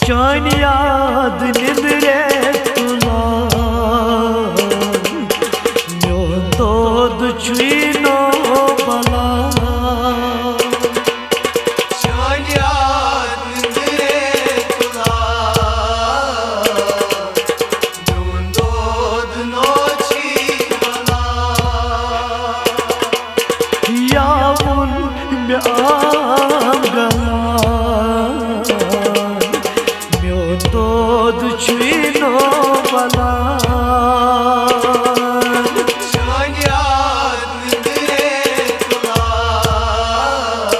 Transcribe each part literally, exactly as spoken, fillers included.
چانہِ یاد نِندرے تُلان، میون دود چھُے نو بلان۔ چانہِ یاد نِندرے تُلان، میون دود نو چھُے بلان۔ یا ووٚن مےٚ آنگنان، میون دود چھُے نو بلان۔ چانہِ یاد نِندرے تُلان،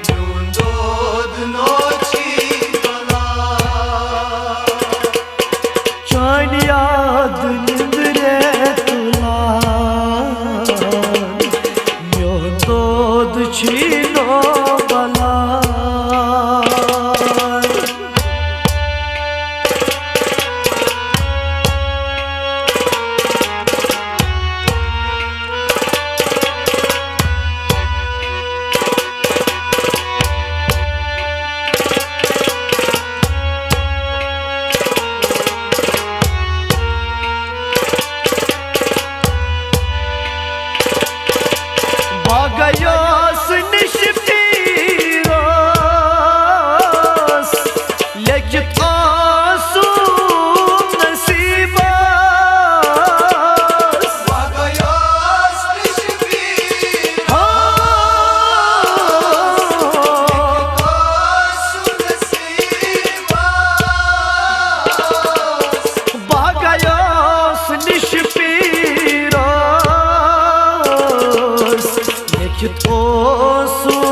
میون دود نو چھُے بلان۔ چانہِ یاد نِندرے تُلان، میون دود چھُے نو بلان۔ بہٕ گٔیوس نِش پیٖرس، لیکھِتھ اوسُم نصیٖبس۔ بہٕ گٔیوس نِش پیٖرس، ہاں۔ لیکھِتھ اوسُم نصیٖبس۔ بہٕ گٔیوس نِش پیٖرس، لیکھِتھ اوسُم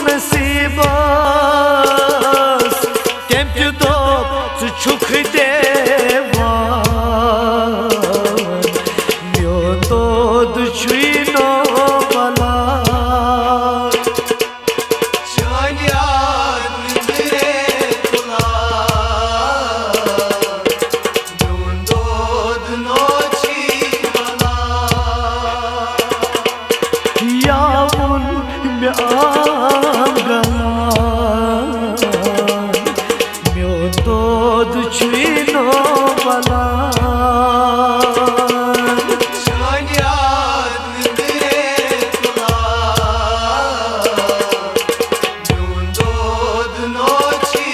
نصیٖبس۔ تٔمۍ تہِ دوٚپ، ژٕ چھُکھ دیوان، میون دود چھُے نو بلان۔ چانہِ یاد نِندرے تُلان، میون دود نو چھُے بلان۔ یا ووٚن مےٚ آنگنان، میون دود چھُے نو بلان۔ چانہِ یاد نِندرے تُلان، میون دود نو چھُے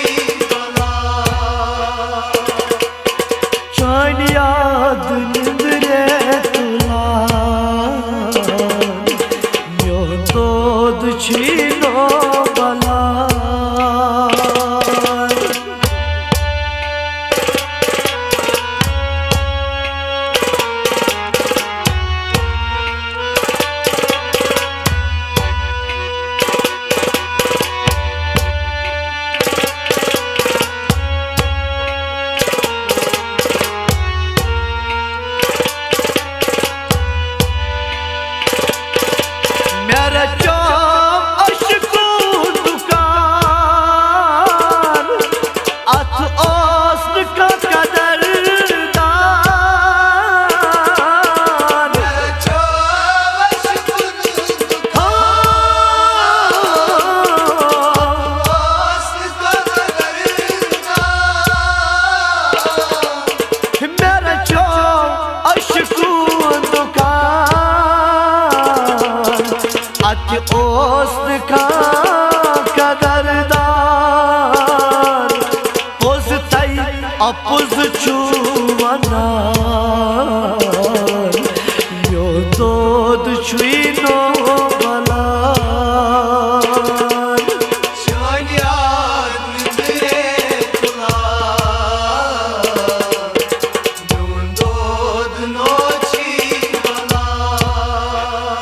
بلان۔ چانہِ یاد نِندرے تُلان، میون دود چھُے نو بلان۔ مےٚ رچیو عشقُک دُکان، اتھ اوس نہٕ کانٛہہ قدردان۔ مےٚ رچیو عشقُک دُکان، اتہِ اوس نہٕ کانٛہہ قدردان۔ پوٚز تۄہہِ اَپُز چھُو وَنان، میون دود چھُے نو بَلان۔ چٲنۍ یاد نِندرے تُلان، میون دود نو چھی بَلان۔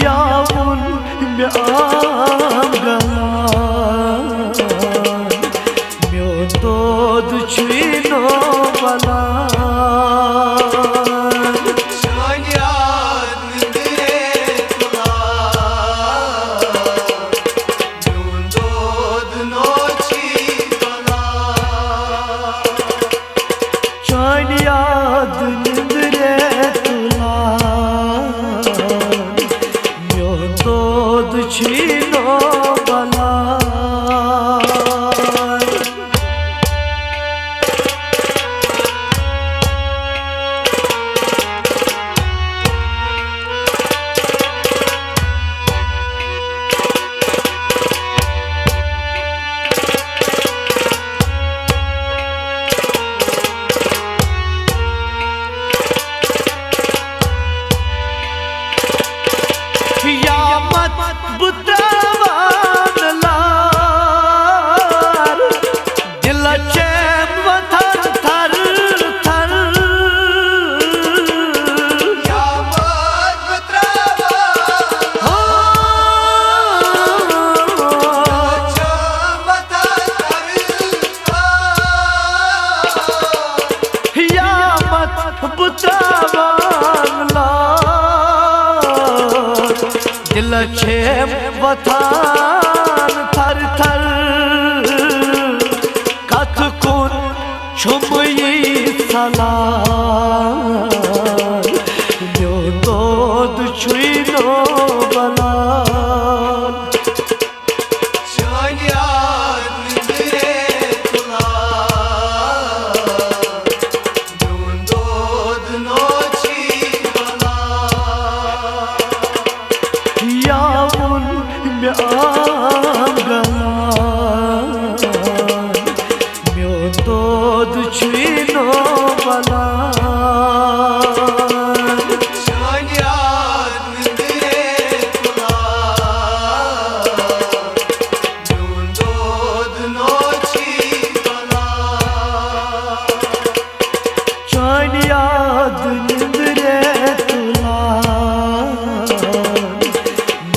یا ووٚن مےٚ آنگنان، میون دود چھُے نو بَلان۔ لچھیم وتھان تھر تھر، کتھ کُن چھُم یی ژلان؟ میون دود چھُے نو بلان۔ چٲنۍ یاد نِندرے تُلان، میون دود نوچی بلان۔ یا وُن مےٚ آنگلان، میون دود چھُے نو بلان۔ چٲنۍ یاد نِندرے تُلان، میون دود نوچی بلان۔ چٲنۍ یاد نِندرے تُلان،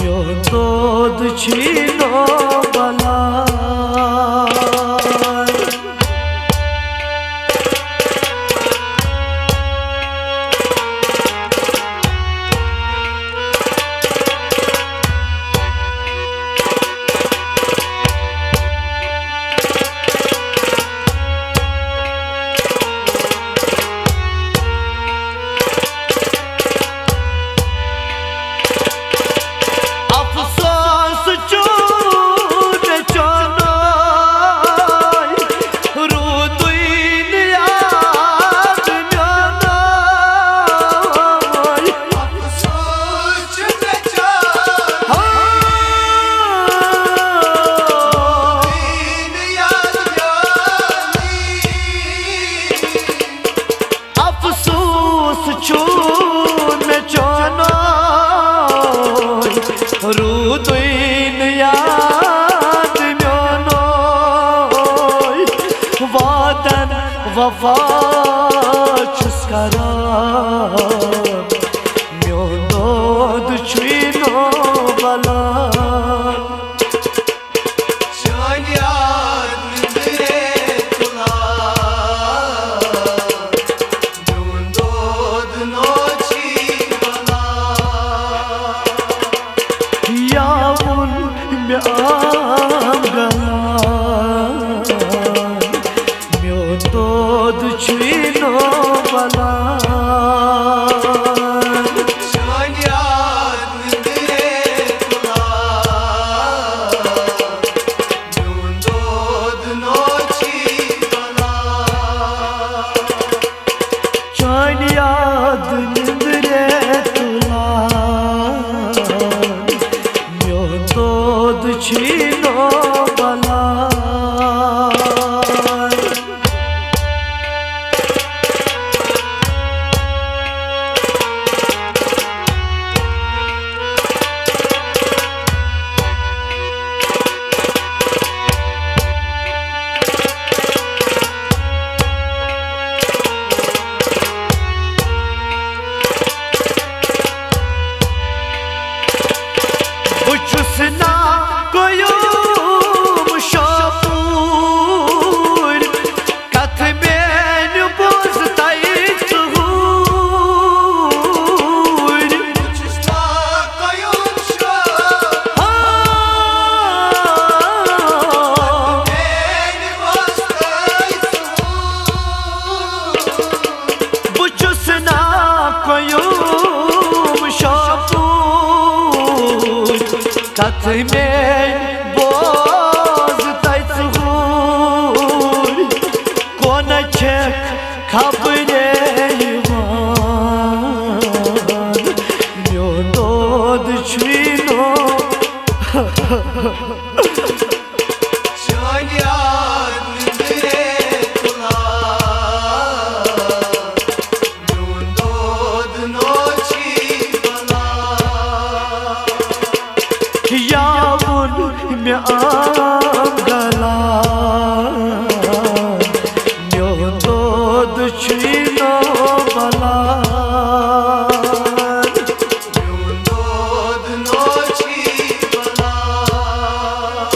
میون دود چھُے نو بلان۔ افسوس چھُ مےٚ چانُے، روٗدُے نہٕ یاد میونُے۔ افسوس چھُ مےٚ چانُے، روٗدُے نہٕ یاد میونُے۔ افسوس چھُ مےٚ چانُے، روٗدُے نہٕ یاد میونُے۔ وعدن وفا چھُس کران، میون دود چھُے نو بلان۔ چٲنۍ یاد نِندرے تُلان، میون دود نوچی بلان۔ یا وُن مےٚ آنگلان، میون دود چھُے نو بلان۔ چٲنۍ یاد نِندرے تُلان، میون دود نوچی بلان۔ چٲنۍ یاد نِندرے تُلان، میون دود چھُے نو بلان۔ بہٕ چھُس نا قیوم شاپوٗر، کتھ میٲنۍ بوز تۄہہِ ژوٗرۍ۔ بہٕ چھُس نا قیوم شاپوٗر، ہاں۔ کتھ میٲنۍ بوز تۄہہِ ژوٗرۍ۔ بہٕ چھُس نا قیوم شاپوٗر، کتھ میٲنۍ بوز تۄہہِ ژوٗرۍ۔ کونہٕ چھکھ خبرے یِوان، میون دود چھُے نو۔ چٲنۍ یاد نِندرے تُلان، میون دود نوچی بلان۔ یا وُن مےٚ آنگلان، میون دود چھُے نو بلان۔ میون دود نوچی بلان۔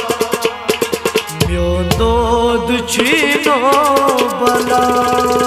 میون دود چھُے نو بلان۔